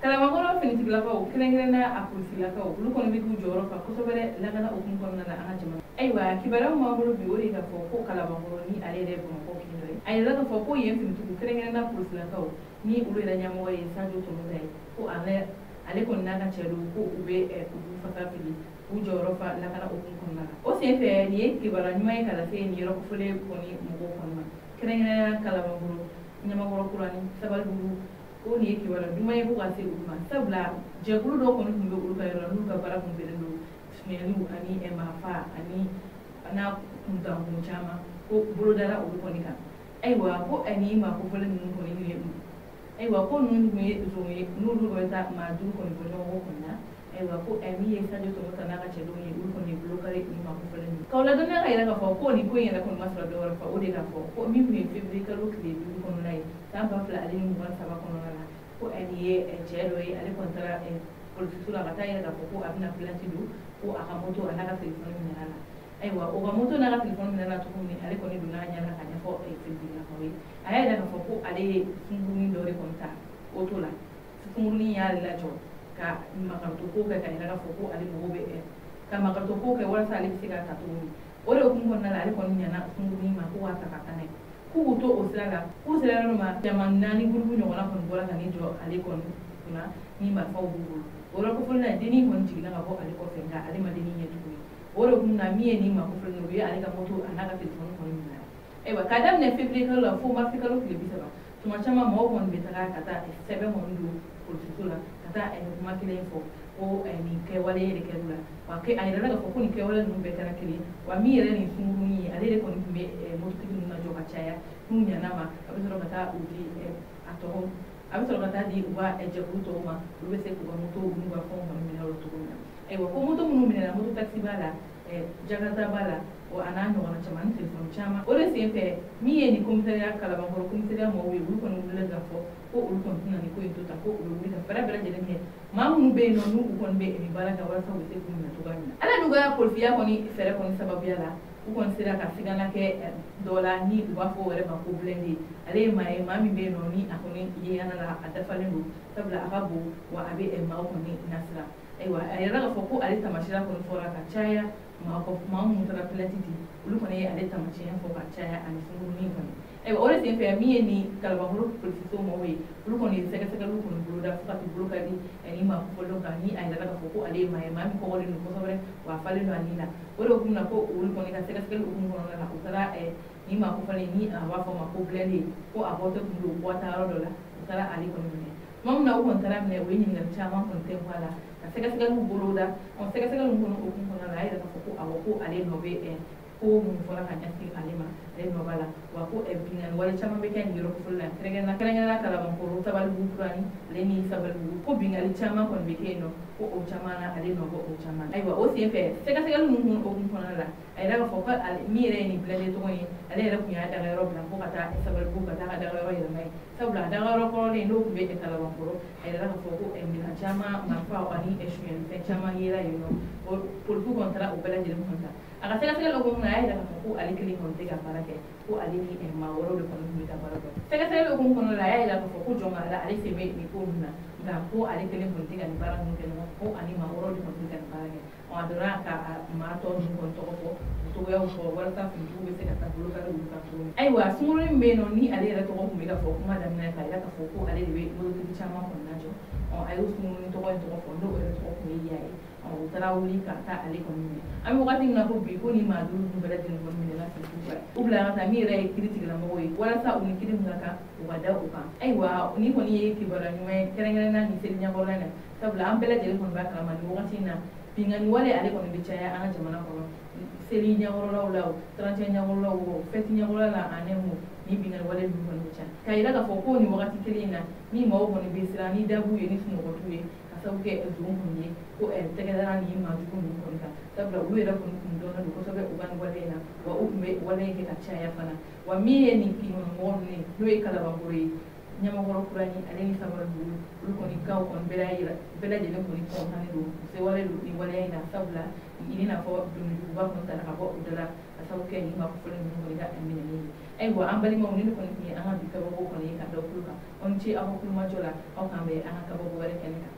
Kalabankɔrɔ finitigilakaw, kɛrɛnkɛrɛnnenya a polisilakaw, olu kɔni bɛ k'u jɔyɔrɔ fa kosɛbɛ lakana hukumu kɔnɔna na an ka jamana. Ayiwa, kibaruya min b'an bolo bi, o de ye k'a fɔ ko Kalabankɔrɔ, ni ale yɛrɛ ye Bamakɔ kin dɔ ye, a yirala k'a fɔ ko yen finitigiw, kɛrɛnkɛrɛnnenya polisilakaw, ni olu yɛrɛ ɲɛmɔgɔ ye Sajo Tɔnɔta ye, ko ale kɔni n'a ka cɛ don, ko u bɛ u fasa fili k'u jɔyɔrɔ fa lakana hukumu kɔnɔna na. O senfɛ, nin ye kibaruya ɲuman ye ka lase nin yɔrɔ kofɔlen kɔni mɔgɔw kɔni ma, kɛrɛnkɛrɛnnenya Kalabankɔrɔ, Ɲamakɔrɔ Kurani, Sabalibugu, ko nin ye kibaruya duman ye ko ka se olu ma, sabula jɛkulu dɔw kɔni tun bɛ olu ka yɔrɔ la, n'olu ka baara kun bɛnnen don sonyɛliw ani marifa ani n'a kuntankun caman, ko bolodara olu kɔni kan. Ayiwa, ko ani maa kofɔlen ninnu kɔni ye, ayiwa, ko ninnu tun ye zon ye, n'olu bɛ taa maa 5 kɔni bɔ ɲɔgɔn kɔ kɔni na. Ayiwa, ko min ye Sadio Tɔnɔta n'a ka cɛdenw ye, olu kɔni ye bolo kari ni maa kofɔlen ninnu. K'aw ladɔnniya ka yira k'a fɔ ko nin ko in yɛrɛ kɔni ma sɔrɔ dɔwɛrɛ fɛ, o de k'a fɔ ko min tun ye février kalo tile 5 kɔnɔna ye san 2023 kɔnɔna la, ko nin ye cɛ dɔ ye, ale kɔni taara polisiso la ka taa yira k'a fɔ ko a bɛna plainte don, ko a ka moto a n'a ka telefɔni minɛna la. Ayiwa, o ka moto n'a ka telefɔni minɛna cogo min, ale kɔni donna a ɲɛ la ka ɲɛfɔ finitigilakaw ye. A y'a yira k'a fɔ ko ale ye sunkurunin dɔ de kɔni ta oto la, sunkurunin y'ale lajɔ ka makarito ko kɛ, ka yira k'a fɔ ko ale mago bɛ ka makarito ko kɛ walasa ale bɛ se k'a ta cogo min. O de hukumu kɔnɔna la, ale kɔni ɲana sunkurunin ma ko k'a ta ka taa n'a ye. K'u k'u to o sira la, k'u sera yɔrɔ ma, jama 4 gurupu ɲɔgɔnna kɔni bɔra ka n'i jɔ ale kɔni kunna ni marifaw b'u bolo. O yɔrɔ kofɔlen na, dennin kɔni jiginna ka bɔ ale kɔfɛ, nka ale ma dennin ɲɛ tuguni. O de hukumu na, min ye nin maa kofɔlen u ye ale ka moto a n'a ka telefɔni kɔni minɛ. Ayiwa, k'a daminɛ février kalo la fo mars kalo tile 30, tuma caman mɔgɔw kɔni bɛ taga ka taa sɛbɛn kɔni don polisiso la ka taa kuma kelen fɔ ko nin kɛwale de kɛr'u la. Wa a yirala k'a fɔ ko nin kɛwale ninnu bɛɛ kɛra kelen. Wa min yɛrɛ nin sunkurunin ye, ale de kɔni tun bɛ mototigi ninnu lajɔ ka caya, n'u ɲana ma, a bɛ sɔrɔ ka taa u di a tɔgɔ, a bɛ sɔrɔ ka taa di u ka jɛkulu tɔw ma, olu bɛ se k'u ka moto n'u ka fɛnw kɔni minɛ o la cogo min na. Ayiwa, ko moto minnu minɛna, moto taxi b'a la, Jakarta b'a la, o a n'a ɲɔgɔnna caman ni telefɔni caman. O de senfɛ, min ye nin commissariat, Kalabankɔrɔ commissariat mɔgɔw ye, olu kɔni wulila k'a fɔ ko olu kɔni tɛna nin ko in to tan, ko u bɛ wuli ka fɛɛrɛ bɛɛ lajɛlen kɛ maa minnu bɛ yen nɔ, n'u kɔni bɛ nin baara kɛ, walasa u bɛ se k'u minɛ cogoya min na. Ala n'u ka polisiya kɔni fɛɛrɛ kɔni sababuya la, u kɔni sera ka sigana kɛ dɔ la, ni u b'a fɔ o yɛrɛ ma ko blindé. Ale ye maa ye, maa min bɛ yen nɔ, ni a kɔni ye ana la, a dafalen don, sabula a ka bon, wa a bɛ maaw kɔni nasira. Ayiwa, a yɛrɛ k'a fɔ ko ale tamasira kɔni fɔra ka caya maa kɔ, maa minnu taara plainte di, olu kɔni ye ale tamasiyɛn fɔ ka caya ani sunkurunin kɔni. Ayiwa, o de senfɛ, min ye nin Kalabankɔrɔ polisiso mɔgɔw ye, olu kɔni ye sɛgɛsɛgɛliw kɔni boloda fo ka t'u bolo ka di ni maa kofɔlenw kan, ni a yirala k'a fɔ ko ale ye maa ye, maa min kɔgɔlen don kosɛbɛ, wa a falen don a ni la. O de hukumu na, ko olu kɔni ka sɛgɛsɛgɛli hukumu kɔnɔna la, u taara ni maa kofɔlen, ni a b'a fɔ ma ko blindé, ko a bɔtɔ tun don bɔta yɔrɔ dɔ la, u taara ale kɔni minɛ. Tuma min na u kɔni taara minɛ, u ye ɲininkali caman kɔni tɛ a la ka sɛgɛsɛgɛliw boloda. Ɔ, sɛgɛsɛgɛli kɔnɔ hukumu kɔnɔna la, a y'a yira k'a fɔ ko awɔ, ko ale nɔ bɛ ko mun fɔra ka ɲɛsin ale ma, ale nɔ b'a la. Wa ko binkanni wale caman bɛ kɛ nin yɔrɔ kofɔlen la, kɛrɛnkɛrɛnnenya Kalabankɔrɔ, Sabalibugu Kurani ale ni Sabalibugu, ko binkanni caman kɔni bɛ kɛ yen nɔ, ko o caman na ale nɔ bɔ o caman. Ayiwa, o senfɛ, sɛgɛsɛgɛli ninnu hukumu kɔnɔna la, a yira k'a fɔ ko min yɛrɛ ye nin blindé tɔgɔ ye, ale yɛrɛ tun y'a dagayɔrɔ bila ko ka taa Sabalibugu ka taa ka dagayɔrɔ yɛlɛma ye, sabula a dagayɔrɔ kɔrɔlen n'o tun bɛ Kalabankɔrɔ, a yirala k'a fɔ ko minɛn caman, marifaw ani sonyɛlifɛn caman yera yen nɔ. O polisiw kɔni taara o bɛɛ lajɛlen kɔni ta. A ka sɛgɛsɛgɛli hukumu kɔnɔ, a y'a yira k'a fɔ ko ale kelen kɔni tɛ ka baara kɛ, ko ale ni maa wɛrɛw de kɔni tun bɛ ka baara kɛ. Sɛgɛsɛgɛli hukumu kɔnɔna la, a y'a yira k'a fɔ ko jɔn b'a la, ale sen bɛ nin ko ninnu na, nka ko ale kelen kɔni tɛ ka nin baara ninnu kɛ ɲɔgɔn, ko ani maa wɛrɛw de kɔni tɛ ka nin baara kɛ. Ɔ, a donna ka maa tɔ ninnu kɔni tɔgɔ fɔ, u cogoyaw fɔ, walasa finitigiw bɛ se ka taa bolo kari olu kan cogo min. Ayiwa, sunkurunin min bɛ yen nɔ, ni ale yɛrɛ tɔgɔ tun bɛ ka fɔ kuma daminɛ, k'a yira k'a fɔ ko ale de bɛ mototigi caman kɔni lajɔ, ɔ, a y'o sunkurunin tɔgɔ in tɔgɔ fɔ, n'o yɛrɛ tɔgɔ tun ye Ya ye. Ɔ, u taara wuli ka taa ale kɔni minɛ. An bɛ wagati min na ko bi, ko ni maa 5 ninnu bɛɛ lajɛlen kɔni minɛna finitigiw fɛ, u bila ka taa min yɛrɛ ye kiiri tigilamɔgɔw ye, walasa u ni kiiri min ka kan, u ka da u kan. Ayiwa, nin kɔni ye kibaruya ɲuman ye, kɛrɛnkɛrɛnnenya nin seli ɲɛkɔrɔla in na, sabula an bɛɛ lajɛlen kɔni b'a kalama nin wagati in na, binkanni wale ale kɔni bɛ caya an ka jamana kɔnɔ, seli ɲɛkɔrɔlaw la, o 31 ɲɛkɔrɔlaw, o fɛti ɲɛkɔrɔla la, ani mun ni binkanni wale ninnu kɔni bɛ caya. K'a yira k'a fɔ ko nin wagati kelen in na, ni maaw kɔni bɛ siran ni dabu ye, ni sunɔgɔ t'u ye, ka sababu kɛ zon kɔni ye, ko tɛgɛ dara ni maa jugu ninnu kɔni kan, sabula olu yɛrɛ kɔni tun dɔnnen don kosɛbɛ u ka nin wale in na, wa u tun bɛ wale in kɛ ka caya fana. Wa min ye nin kin kɔnɔ mɔgɔ ninnu ye, n'o ye Kalabankɔrɔ ye. Ɲamakɔrɔ Kurani ale ni Sabalibugu, olu kɔni kaw kɔni bɛɛ lajɛlen kɔni kɔntannen don, u sewalen don nin waleya in na, sabula i n'a fɔ donijuguba kɔni taara ka bɔ u da la ka sababu kɛ nin maa kofɔlen ninnu kɔni ka minɛni ye. Ayiwa an balimaw, ni ne kɔni tun ye an ka bi kabako kɔni ye ka da tulo kan. Aw ni ce aw ka kulomajɔ la, aw k'an bɛn an ka kabako wɛrɛ kɛnɛ kan.